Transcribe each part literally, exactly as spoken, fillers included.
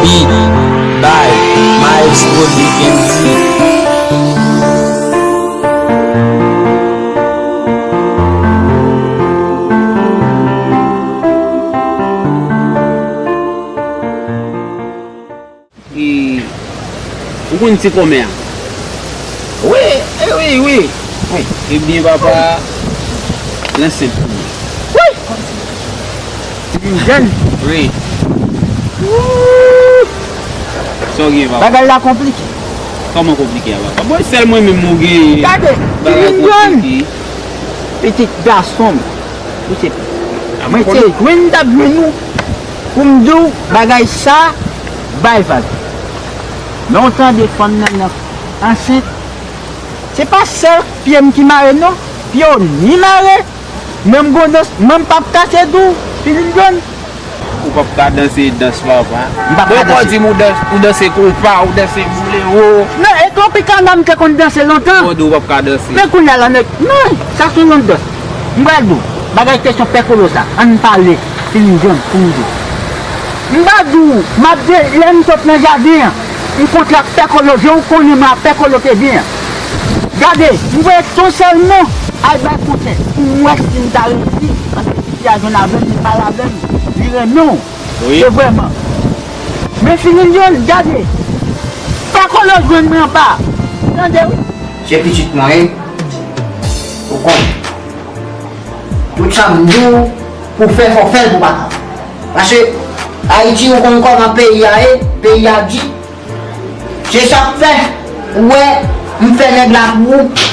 Beat by Maestro D K M Z. E, ou konn ti kòmè a? Wi, e wi, wi. Wi. Ebyen, papa, lanse l pou mwen. Wi. Ti jèn. Wi. Sa w gen, papa? Bagay la konplike. Kòman konplike a, papa? Bon, sèl mwen menm ou gen. Gade, bagay konplike. Pitit gason m. Ou se, mwen se jwenn m t ap jwenn ou pou m di w bagay sa bay vag. Men w tande fanm nan, nan ansent. Se pa sèl pye m ki mare non, pye w ni mare. Men m gon dans, men m p ap kache di w, Filin John. Ou p ap ka danse dans papa. M p ap ka danse. Bon, di m ou dans, ou danse konpa, ou danse bolewo. Non, e Tropicana m te konn danse lontan. Bon, di w p ap ka danse. Men kounye a la, nèg, non, sa se yon lòt dans. M pral di w, bagay kesyon pè kolo sa, ann pale, Filin John, pou m di w. M pral di w, m ap di, lè m sot nan jaden an, m kontre ak pè kolo, jan w konnen mwen ak pè kolo te byen an. Gade, m voye ton sèl non, al bay konsèy, pou m wè si m ta reyisi, paske fi a jwenn avè m, li pale avè m, li renmen w. Wi. Se vrèman. Men Filin John, gade. Pè kolo jwenn mwen anba. Tande wi. Se pitit mwen, wi. Ou konn. Tout sa m di w pou fè, fò w fè l pou papa. Paske Ayiti, ou konn kòman peyi a ye, peyi a di. Se sa k fè, ou wè, m fè nèg la pou ou.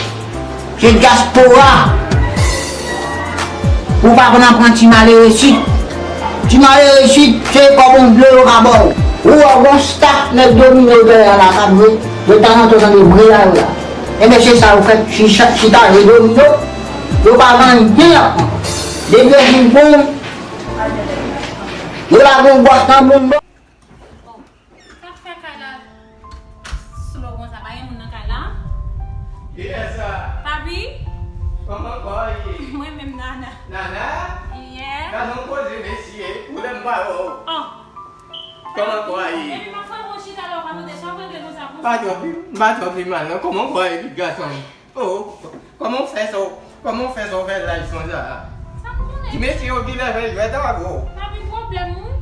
Se dyaspora. Ou pa konn ap pran ti maleresit. Ti maleresit, se kòb on dlo yo ka ba w. Ou wè, gon staf nèg domino dèyè la k ap jwe, de tanzantan w tande bri a yo la. Enben, se sa yo fè, chita, chita jwe domino, yo pa gen anyen y ap pran. Depi yo fin pran w, yo lage yon bwòs nan bounda w. Sa k fè kay la slow konsa? Pa gen moun nan kay la? Kiyès sa? Papi? Kòman kò w ye? Mwen menm, Nana. Nana? Yeah. Gade yon koze, mesye, pou lè m pa wè w. Oh. Kòman kò w ye? Epi m ap fè yon chita la, w pa tande sa w regle konsa pou... Pa twò pi, m pa twò pi mal, non. Kòman kò w ye, pitit gason m? Oh, kòman w fè sa w, kòman w fè sa w fè laj konsa a? Sa m konnen. Ti mesye yo genlè fè jwèt avè w. Pa gen pwoblèm, wi.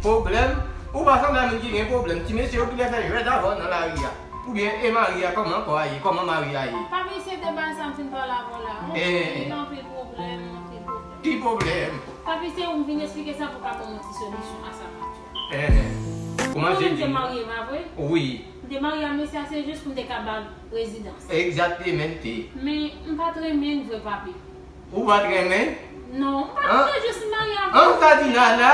Pwoblèm? Ou pa sanble a moun ki gen pwoblèm. Ti mesye yo genlè fè jwèt avè w nan lari a. Oubyen, e mari a, kòman kò a ye? Kòman mari a ye? Papi, se de bagay sa m fin pale avè w la. Eh. Li gen anpil pwoblèm, anpil pwoblèm. Ki pwoblèm? Papi, se ou m vin eksplike sa pou w ka ban m yon ti solisyon a sa m ap di w. Eh. Ou konnen m te marye, pa vre? Wi. M te marye a mesye a, se jis pou m te ka ba l rezidans. Egzaktemente. Men m pa t renmen l vre, papi. Ou pa t renmen? Non, m pa t renmen, jis m marye avè l. An, sa di Nana,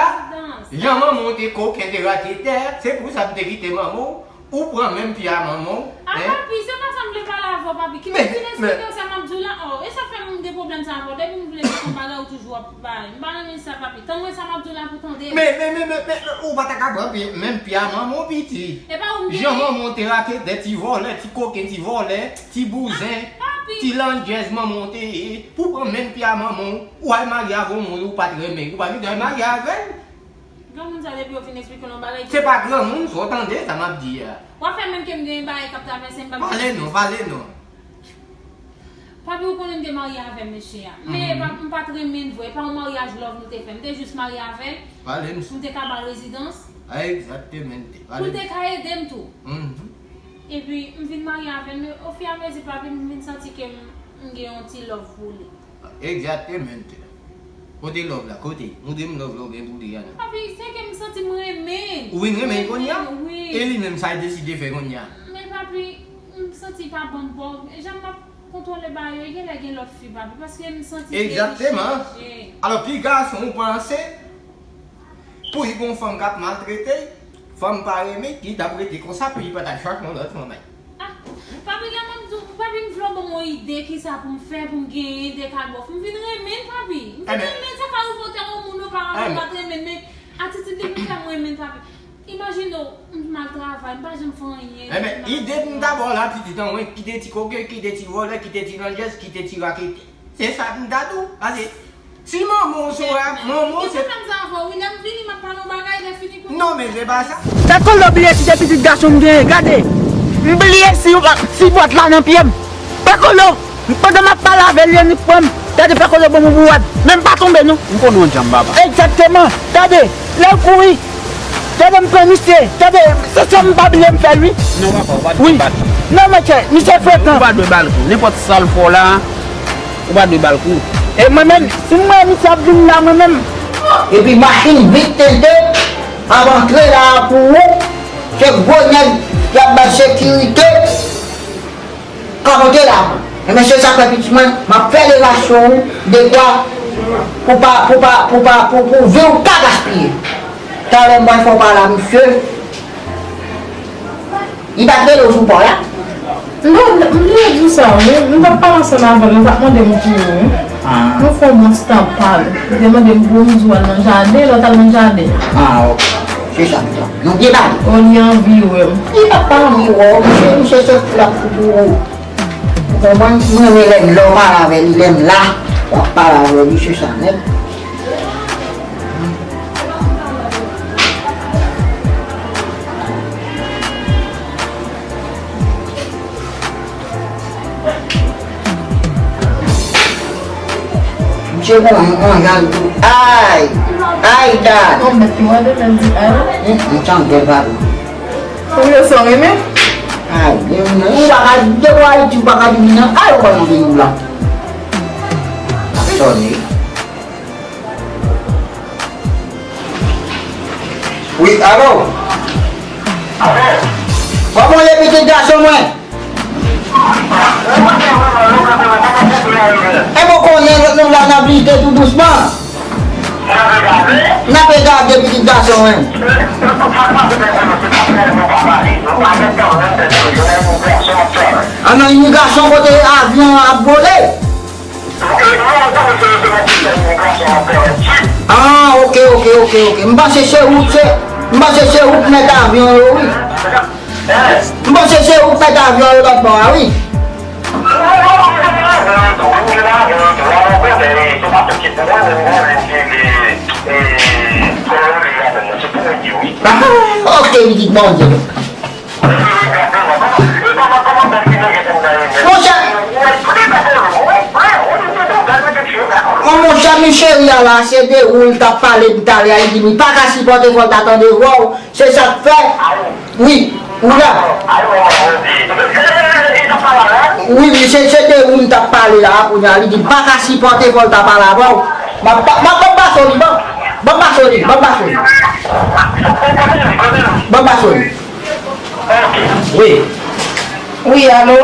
jan manman w te koken, te raketè, se pou sa m te kite manman w, ou pran menm pye a manman w. A, papi, se pa sa m vle pale avè w, papi. Ki m fin eksplike w sa m ap di w la? Oh, e sa fè m gen pwoblèm sa avè w. Depi m vle di w yon bagay, ou toujou ap pale. M pa renmen sa, papi. Tann mwen sa m ap di w la pou tande. Men, men, men, men, men, ou pa ta ka pran pye, menm pye a manman w, pitit. E pa ou m te... Jan manman w te raketè, ti vòlè, ti koken, ti vòlè, ti bouzen, ti landjèz manman w te ye, pou pran menm pye a manman w, ou al marye avè yon moun ou pa t renmen, ou pa vin al marye avè l. Granmoun sa, depi yo fin eksplike w yon bagay, se pa granmoun, sa w tande sa m ap di a. W ap fè menm ke m gen bagay k ap travèse m, papi. Pale non, pale non. Papi, ou konnen m te marye avè mesye a. Men e pa, m pa t renmen l vre. E pa yon maryaj love nou te fè. M te jis marye avè l. Pale m. Pou m te ka ba l rezidans. Egzaktemente. Pou l te ka ede m tou. Mhm. Epi, m vin marye avè l, men ofiramezi, papi, m vin santi ke m, m gen yon ti love pou li. Egzaktemente. Kote love la? Kote? Montre m love la ou gen pou li a non. Papi, se ke m santi m renmen l. Ou vin renmen l kounye a? Wi. E li menm, sa l deside fè kounye a? Men papi, m santi pa bon bò. Jan m ap kontwole bagay yo, e genlè gen lòt fi, papi, paske m santi ke li chanje. Egzakteman. Alò, ki gason ou panse Pou li gon fanm k ap maltrete l, fanm pa renmen, ki t ap rete konsa pou li pa t al chèche yon lòt fanm. Ah, papi, lè mwen di w, papi, m vle w ban m yon ide, kisa pou m fè, pou m genyen de kalbòf. M vin renmen l, papi. M vin renmen l, sa ka rive w te yon moun, ou ka pa t renmen l, men atitid li vin fè m renmen l, papi. Imajine w, m mal travay, m pa janm fè anyen. Enben, ide m ta ba w la, pitit an mwen, kite ti koken, kite ti vòlè, kite ti landjèz, kite ti raketè. Se sa m ta di w. Pase, si manman w se w, manman w se. Gen pwoblèm sa avè w, wi, lè m vini, m ap pale yon bagay, lè fini pou. Non, men se pa sa. Pè Kolo bliye si se pitit gason m genyen, gade. M bliye si, si bwat la nan pye m. Pè Kolo, pandan m ap pale avè l, li annik pran m. Gade, Pè Kolo ban m yon bourad. Men m pa tonbe, non. M konnen w djanm, papa. Egzakteman. Gade, lè l kouri. Gade, m pran misye. Gade, se sa m pa bliye m fè l, wi. Non, papa, w pa dwe bat. Non, monchè, misye frekan. Ou pa dwe ba l kou. Nenpòt sa l fè w la, ou pa dwe ba l kou. E mwen menm, si m wè misye ap vin la, mwen menm. Epi machin vit tenten ap antre la pou ou. Se gwo nèg y ap bay sekirite. Ka monte la. Enben, se sa k fè pitit mwen, m ap fè demasyon ou dekwa pou pa, pou pa, pou pa, pou, pou vi w pa gaspiye. Talè m pral fè w pale a misye. Li pa t rele w sou pò la? Non, m te di w sa, wi. M t ap pale ansanm avè l, mwen t ap mande m pou ou, wi. Ah. Nou fè yon bon ti tan ap pale. Li te mande m pou m di w al nan jaden, lè w t al nan jaden. Ah, ok. Se sa, se sa. Nou byen pale. O, li anvi wè m. Li p ap pa anvi wè w, misye, misye se flòp pou ou. Ou konprann? Mwen renmen lè m, lè w pale avè li, lè m la, w ap pale avè li, se sa nèt. Misye gon yon jan l tou. Ay! Ay, dad! Yon bèt ki wè de lè m di ay. Hum, m tande l pa tou. Ou yo sa w renmen? Ay, men ou pa ka di depi w Ayiti, ou pa ka di m nan. Ay, ou pa nan peyi w la. Ap sone. Wi, alo? Kòman w ye, pitit gason mwen? Enben, w konnen, nou la, n ap lite tou dousman. N ape gade, pitit gason mwen. An nan imigrasyon kote avyon an ap vole. Ah, ok, ok, ok, ok. M panse se ou, se, m panse se ou k mèt avyon yo, wi. M panse se ou k mèt avyon yo lòt bò a, wi. Ah, ok, pitit Bondye. Monchè, mon, monchè, mi cheri a la, se de ou l t ap pale m talè a, li di m li pa ka sipòte, fò l ta tande vwa w. Se sa k fè. Wi, ou la. Wi, wi, se, se de ou m t ap pale la, kounye a, li di m pa ka sipòte, fò l ta pale avè w. M ap, m ap, ban m pase w li, ban, ban m pase w li, ban m pase w li. Ban m pase w li. Wi. Wi, alo?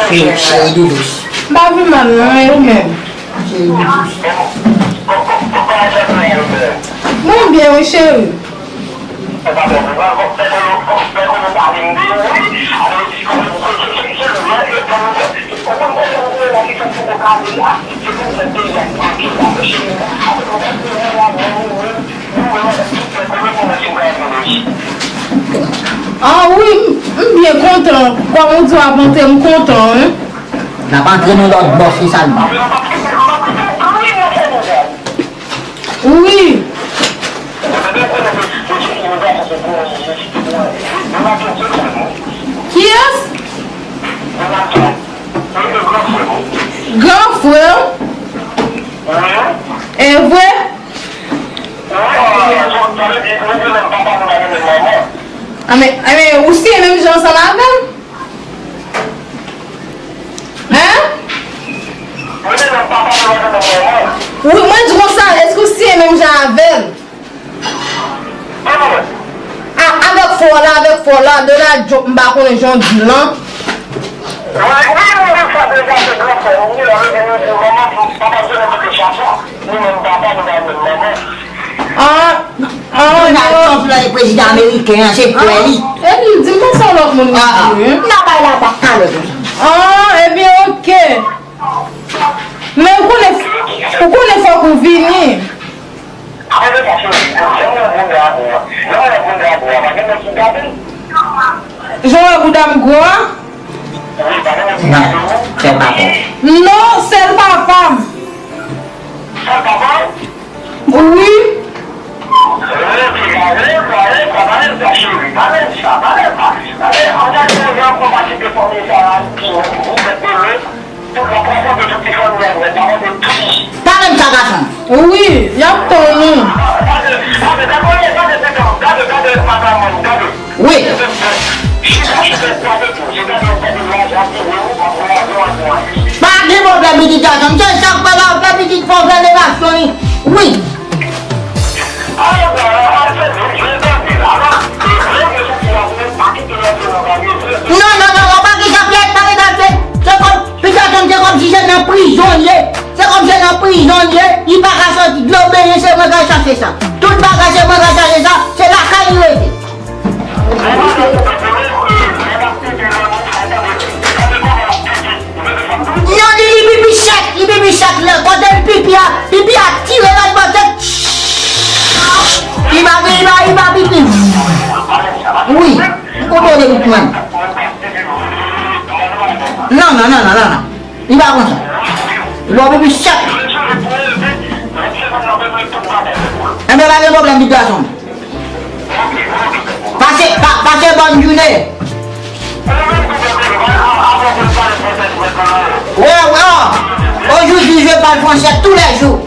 Wi, cheri doudous. M pa pi mal non, e ou menm? Cheri doudous. Mwen byen, wi, cheri. Ah wi, m, m byen kontan. Kòm ou di w ap antre, m kontan, wi. N ap antre nan lòt bò, se sa l di. Wi. Kiyès? Gran frè w? E vre? Anben, anben, ou siyen menm jan ansanm avè l? Hein? Wi, mwen di konsa, èske ou siyen menm jan avè l? A, avèk fò la, avèk fò la, Donald Trump, m pa konnen jan w di l lan. Wi, wi, wi, wi, sa deja se gran frè m, wi, avèk yon manman, papa, se nan tout sa. Nou menm papa, nou pa menm manman. Gade prezidan ameriken an, se frè li. Epi, di m pa sa lòt moun di, wi. M ta bay la pa talè konsa. Ah, ebyen, oke. Men ou konnen, ou konnen fòk ou vini. Jan w wè bouda m gwo a? Non, sèl papa m. Wi. Pale m sa, gason. Wi, y ap tann ou. Wi. Pa gen pwoblèm, pitit gason m. Se sa k fè la, fè pitit fò fè relasyon li. Wi. Non, non, non, non, pa gen sa, Pyè, pa gen sa, se, se kòm, pitit gason m, se kòmsi se nan prizon l ye. Se kòmsi se nan prizon l ye, li pa ka soti, dlo benyen, se mwen k al chache sa. Tout bagay, se mwen k al chache sa, se lakay li rete. Non, li, li pipi sèk, li pipi sèk, lè kote l pipi a, pipi a tire lòt bò tèt. Li pa, li pa, li pa pipi. Wi, m kontwole li pou mwen. Non, non, non, non, non, non. Li pa konsa. Li ba w pipi sèk. Enben, pa gen pwoblèm, pitit gason m. Pase, pa, pase bòn jounen. Wè, wè, ojoudu je parle français tous les jours.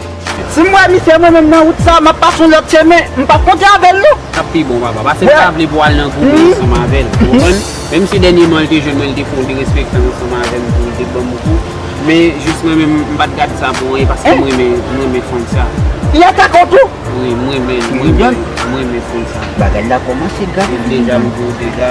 Si m wè misye mwen menm nan wout sa, m ap pase yon lòt chemen, m p ap konte avè l non. T ap pi bon, papa. Paske m pa vle pou w al nan goumen ansanm avè l. Ou konprann? Menm si dènyèman l te jwenn mwen, l te fè yon derespektan ansanm avè m, pou l te ban m kou. Men jis mwen menm, m pa t gad sa pou anyen, paske m renmen, m renmen fanm sa. Li atake w tou? Wi, m renmen l, m renmen l, m renmen fanm sa. Bagay la kòmanse grav. Deja, m di w deja,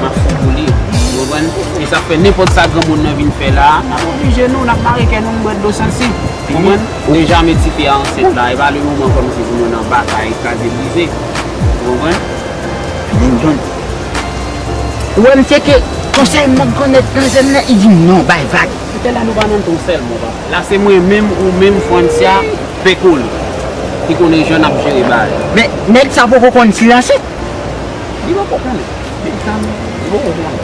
m ap fou pou li. Ou konprann? E sa fè nenpòt sa granmoun nan vin fè la, n ap oblije nou, n ap mare kè nou, n bwè dlo sansib. Ou konprann? Deja, m etite a ansent la, e pa le moman kòmsi pou nou nan batay, kraze brize. Ou konprann? Feeling John. Ou wè misye ke konsèy m ap konnen nan zòn nan, li di m non, bay vag. Kote la nou pa nan ton sèlman, papa. La se mwen menm, ou menm, Francia, Pekol, ki konnen jan n ap jere bagay. Men nèg sa poko konn silanse. Li poko konnen. Li poko konnen.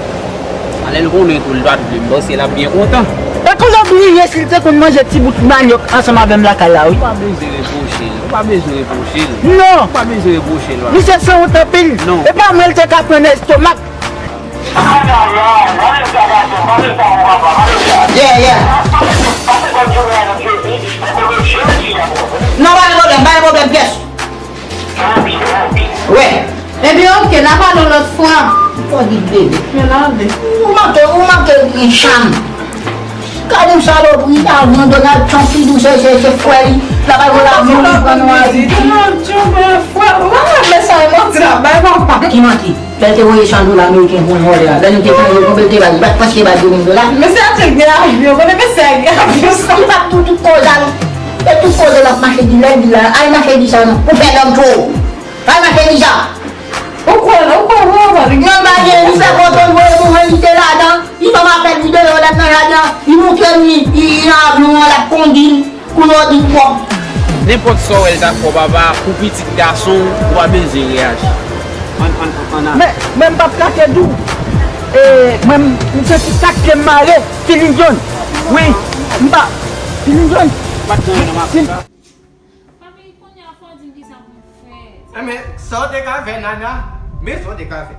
Alè l konnen tou, l pa t vle m panse l ap byen kontan. Pekol obliye si l te konn manje ti bout manyòk ansanm avè m lakay la, wi. Ou pa bezwen repwoche l. Ou pa bezwen repwoche l. Non. Ou pa bezwen repwoche l, papa. Misye sanwont anpil. Non. E pa mwen l te ka pran nan estomak. Yeah, yeah. Non, pa gen pwoblèm, pa gen pwoblèm, pyès. Wè. Ebyen, oke, n a pale yon lòt fwa. Fò di bebe. Men lave. Ou manke, ou manke gen cham. Gade yon salopri, avan Donald Trump, li di w se, se, se frè li. L ap al voye avyon, li pran yon Ayiti. Donald Trump, e, frè. Ou pa wè sa, e manti l ap bay, papa. Ki manti? Lè l te voye san dola ameriken pou yon vòlè a, lè nou te chanje, konbyen l te ba l? Li pa t prèske ba l de mil dola? Mesye a te gen avyon, konnen mesye a gen avyon sa. Li pa t tou tout koze a, li. E tout koze l ap mache di lè, di la. Al mache di sa non. Ou fè dòm twò. Al mache di sa. Ou kwè, ou kwè vrèman li gen avyon? Non, pa gen, li fè kòtòn voye pou mwen, li te ladan. Li ban m apèl videyo, l ap nan jaden an. Li montre m li, li nan avyon an, l ap kondi l. Kounye w di pwòp. Nenpòt sa w wè l ta fè w, papa, pou pitit gason w, ou pa bezwen reyaji. Ann, ann, ann, ann ale. Men, men m p ap kache di w. E, mwen, m, m santi sak ke m mare, Feeling John. Wi, m pa, Feeling John. Pa t gen anyen nan m ap fè sa. Papi, kounye a fò w di m kisa pou m fè. Enben, sa w te ka fè, Nana, men sa w te ka fè.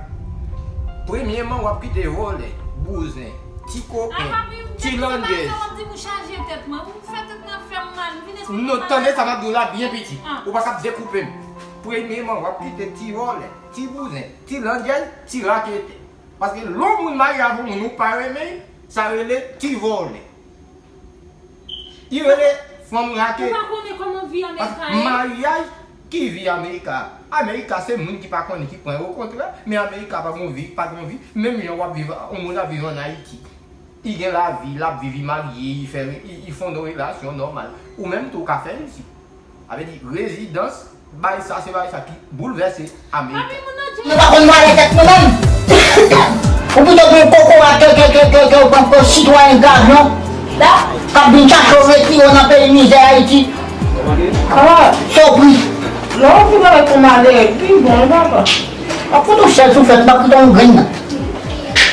Premyèman, w ap kite vòlè, bouzen, ti koken, ti landèz. Non, tande sa m ap di w la byen piti. Ou pa ka ap dekoupe m. Premyèman, w ap kite ti vòlè, ti bouzen, ti landèz, ti raketè. Paske lè yon moun marye avè yon moun ou pa renmen, sa rele ti vòlè. Li rele fanm raketè. Ou pa konnen kòman vi Amerika ye? Maryaj ki vi Amerika? Amerika se moun ki pa konnen ki pran yo, okontrè, men Amerika pa gon vi, pa gon vi. Menm jan w ap viv, yon moun ap viv ann Ayiti. Li gen lavi, l ap viv, li marye, li fè, li, li fondè yon relasyon nòmal. Ou menm tou, ou ka fè l isit. Sa vle di rezidans bay sa se bay sa ki boulvèse Amerik. Nou pa konn vale tèt nou menm. Ou pito gen kokorat ke ke ke ke ke ou pran pou sitwayen gavyon k ap vin chache w retire w nan peyi mizè Ayiti. Sopri. Lè w vin avèk yon malere, pi bon, papa. Ap fout ou sèl sou fèt, m ap kite yon grenn nan.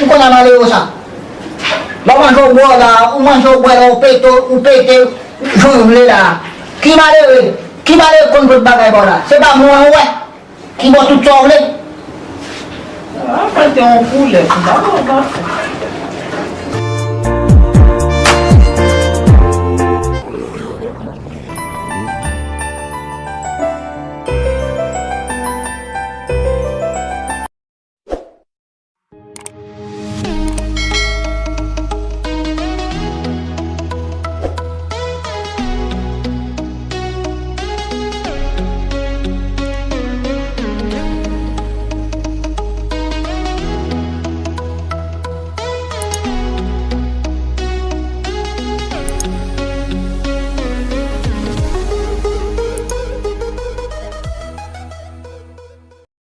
Ou konn a malere sa. Lè w manje w bwè w la, ou manje w bwè la, ou pete, ou pete, jan w vle la. Ki malere? Ki malere konn tout bagay ba w la? Se pa mwen ou wè. Ki ba w tout sa w vle. Apa te yon koulè, m pa wè pa.